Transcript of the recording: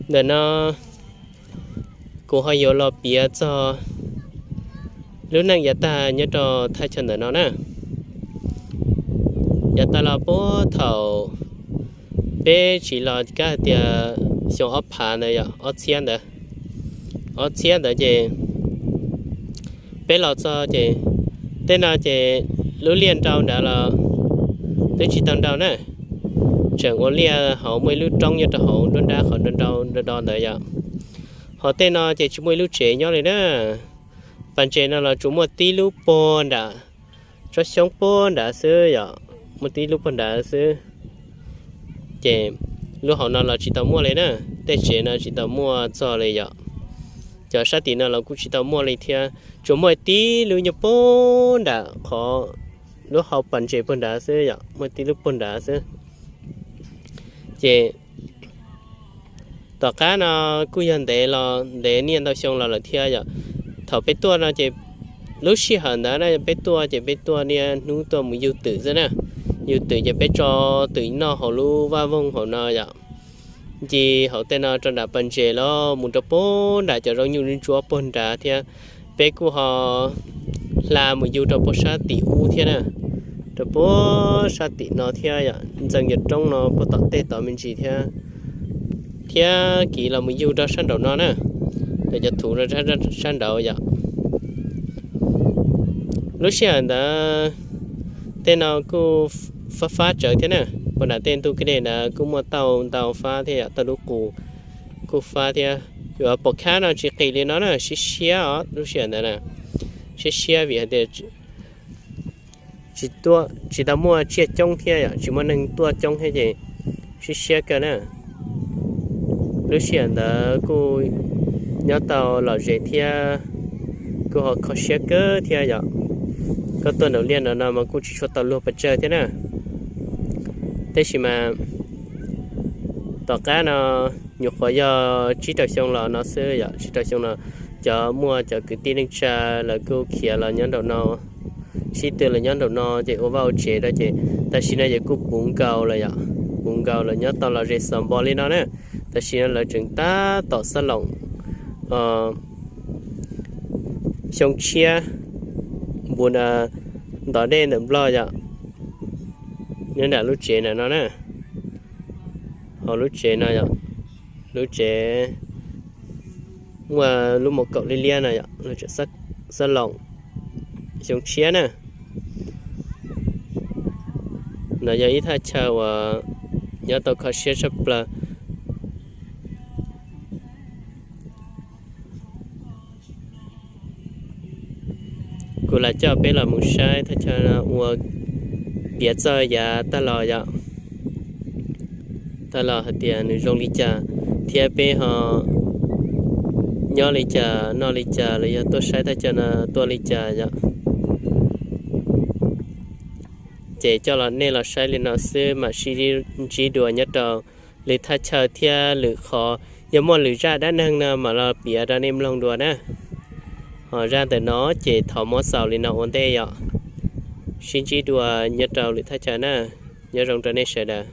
Ntawm no kuv ho yuav los piav txog lub neej yav tag nyob rau thaj chaw ntawm no na. Yav tag los puag thaum peb tsis los kab hais tias xyoo ob phav ntawd yom, ob txhiab ntawd, ob txhiab ntawd ces peb los txog ces tej no ces lub liaj nrau nrad los twb tsis tau nrau na, tseem ua liaj hauv muaj ib lub roob nyob rau hauv nruab nrab qhov nrau nrau do ntawd yom. Hos tej no ces tsis muaj ib lub tsev nyob li na. Pas ntses no los tsuas muaj tib lub puag nram tsob xyoob puag nrad xwb yom, muaj tib lub puag nrad xwb. Ces lub hauv no los tsis tau muaj li na, tej tsev no tsis tau muaj txog li yom. Cov sab tim no los kuj tsis tau muaj li thiab, tsuas muaj tib lub nyob puag nram qhov lub hau pas ntses puag nrad xwb yom, muaj tib lub puag nrad xwb. Ces tom qab no kuj yog ntev los ntev niaj ntau xyoo los lawm thiab yom. Thaum peb tuaj no ces lub sij hawm ntawd na peb tuaj ces peb tuaj niaj hnub tuaj mus yug twm xwb na. Yug twm ces peb tso twm noj hauv lub vaj voog hauv no yom. Nce hauv tej no rau nram pas ntses los mus rau puag nram cov zaub nyuj ntsuab puag nrad thiab. Peb kuj ho hla mus yug rau puag sab tim ub thiab na, rau puag sab tim no thiab yom, ntxeev cov roob no puag tom tej tod me ntsis thiab, thiab kiv los mus yug rau sab nraum no na, rau cov thuv rau sab nraud yom. Lub sij hawm ntawd tej no kuj fab fab tsawv thiab na, puag nram tej ntug kwj deg ntawd kuj muaj tauj ntau fab thiab yom, tauj lub qus kuj fab thiab. Yuav pom khab no tsis qis li no na, siab siab os lub sij hawm ntawd na, siab siab vim hais tias tsis tau muaj tsiaj coob thiab yom, tsis muaj neeg tuaj coob thiab ces siab siab kawg na. Lub sij hawm ntawd kuj nyob tau lom zem thiab kuj ho kho siab kawg thiab yom. Koj tuaj nraum liaj no no mas kuj tsis tshua tau luag pes tsawg thiab na. Tab sis mas tom qab no nyuam qhuav yog tsib rau xyoo los no xwb yom, tsib rau xyoo no cov muaj cov kwv tij neej tsa lawv kuj khiav los nyob nraum no, sib tw los nyob nraum no ces ua vaj ua tsev rau ces tam sim no ces kuj puv nkaus lawm yom, puv nkaus lawm nyob tau lom zem xos npo li no na. Tam sim no lawv tseem tab tom xab loos xyoo tshiab npu ntov dej ntawm Nplog yom, nyob nram lub tsev ntawm no na, hauv lub tsev no yom, lub tsev muaj lub mom kaum liab liab no yom, xab loos xyoo tshiab na. No yog ib thaj chaw uas nyob tau kho siab tshaj plaws. Kuv lam coj peb los mus saib thaj chaw no ua piav txog yav tag los yom, tag los hais tias nws zoo li cas thiab peb ho nyob li cas noj li cas los yog tuaj saib thaj chaw no tuaj li cas yom. Ces coj los nej los saib li no xwb mam sib ntsib dua nyob rau lwm thaj chaw thiab lwm qhov. Yog muaj lwm zaj dab neeg no mam los piav rau nej mloog dua na. Ho zaj ntawm no ces thov muab xaus li no ua ntej yom. Sib ntsib dua nyob rau lwm thaj chaw na. Nyob zoo rau nej sawv daws.